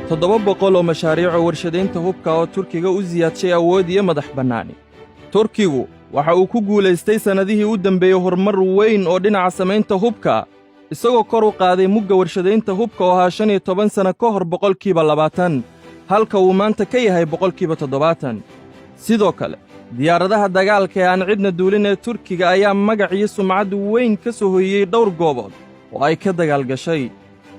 700 oo mashaariico warshadaynta hubka oo Turkiga u siyaadshay awood iyo madax bannaani. Turkigu waxa uu ku guulaystay sannadihii u dembeeyey horumar weyn oo dhinaca samaynta hubka, isagoo kor u qaaday mugga warshadaynta hubka oo ahaa 15 sanno ka hor 20%, halka uu maanta ka yahay 70%. Sidoo kale, diyaaradaha dagaalka ee aan cidna duulin ee Turkiga ayaa magac iyo sumcad weyn ka soo hoyiyey dhowr goobood oo ay ka dagaalgashay.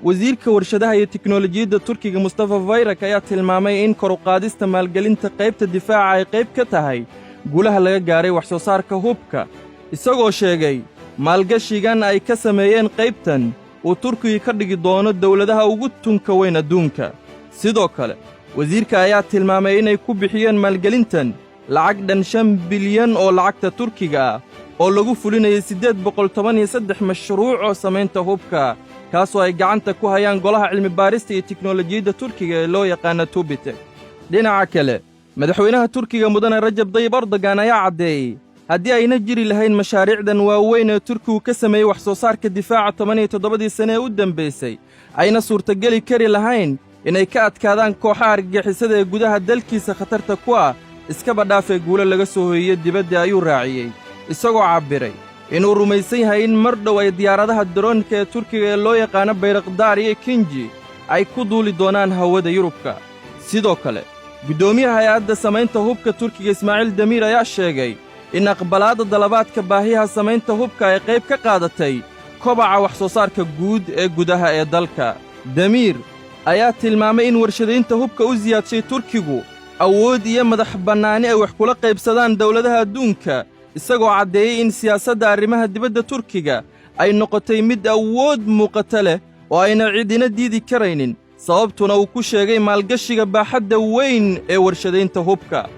Wasiirka warshadaha iyo tiknolojiyadda Turkiga, Mustafa Bayrak, ayaa tilmaamay in kor u qaadista maalgelinta qaybta difaaca ay qayb ka tahay guulaha laga gaaray wax soo saarka hubka, isagoo sheegay maalgashigan ay ka sameeyeen qaybtan uu Turkiga ka dhigi doono dawladaha ugu tunka weyn adduunka. Sidoo kale, wasiirka ayaa tilmaamay inay ku bixiyeen maalgelintan lacag dhan 5 bilyan oo lacagta Turkiga ah oo lagu fulinayay 813 mashruuc oo samaynta hubka, kaasoo ay gacanta ku hayaan Golaha Cilmibaarista iyo Tiknolojiyadda Turkiga ee loo yaqaana TÜBİTAK. Dhinaca kale, madaxweynaha Turkiga, mudane Rajab Dayib Erdogan, ayaa caddeeyey haddii ayna jiri lahayn mashaariicdan waaweyn ee Turkigu ka sameeyey wax soo saarka difaaca 17dii sane ee u dembaysay, ayna suurtageli kari lahayn inay ka adkaadaan kooxaha argagixisada ee gudaha dalkiisa khatarta ku ah, iskaba dhaafee guulo laga soo hoyiyo dibadda, ayuu raaciyey, isagoo cabbiray inuu rumaysan yahay in mar dhow ay diyaaradaha daroonka ee Turkiga ee loo yaqaano Bayrakdaar iyo Akinci ay ku duuli doonaan hawada Yurubka. Sidoo kale, guddoomiyaha hay-adda samaynta hubka Turkiga, Ismaaciil Damiir, ayaa sheegay in aqbalaadda dalabaadka baahiyaha samaynta hubka ay qayb ka qaadatay kobaca wax soo saarka guud ee gudaha ee dalka. Damiir ayaa tilmaamay in warshadaynta hubka u siyaadshay Turkigu awood iyo madax bannaani ay wax kula qaybsadaan dawladaha adduunka, isagoo caddeeyey in siyaasadda arrimaha dibadda Turkiga ay noqotay mid awood muuqata leh oo ayna cidina diidi karaynin, sababtuna uu ku sheegay maalgashiga baaxadda weyn ee warshadaynta hubka.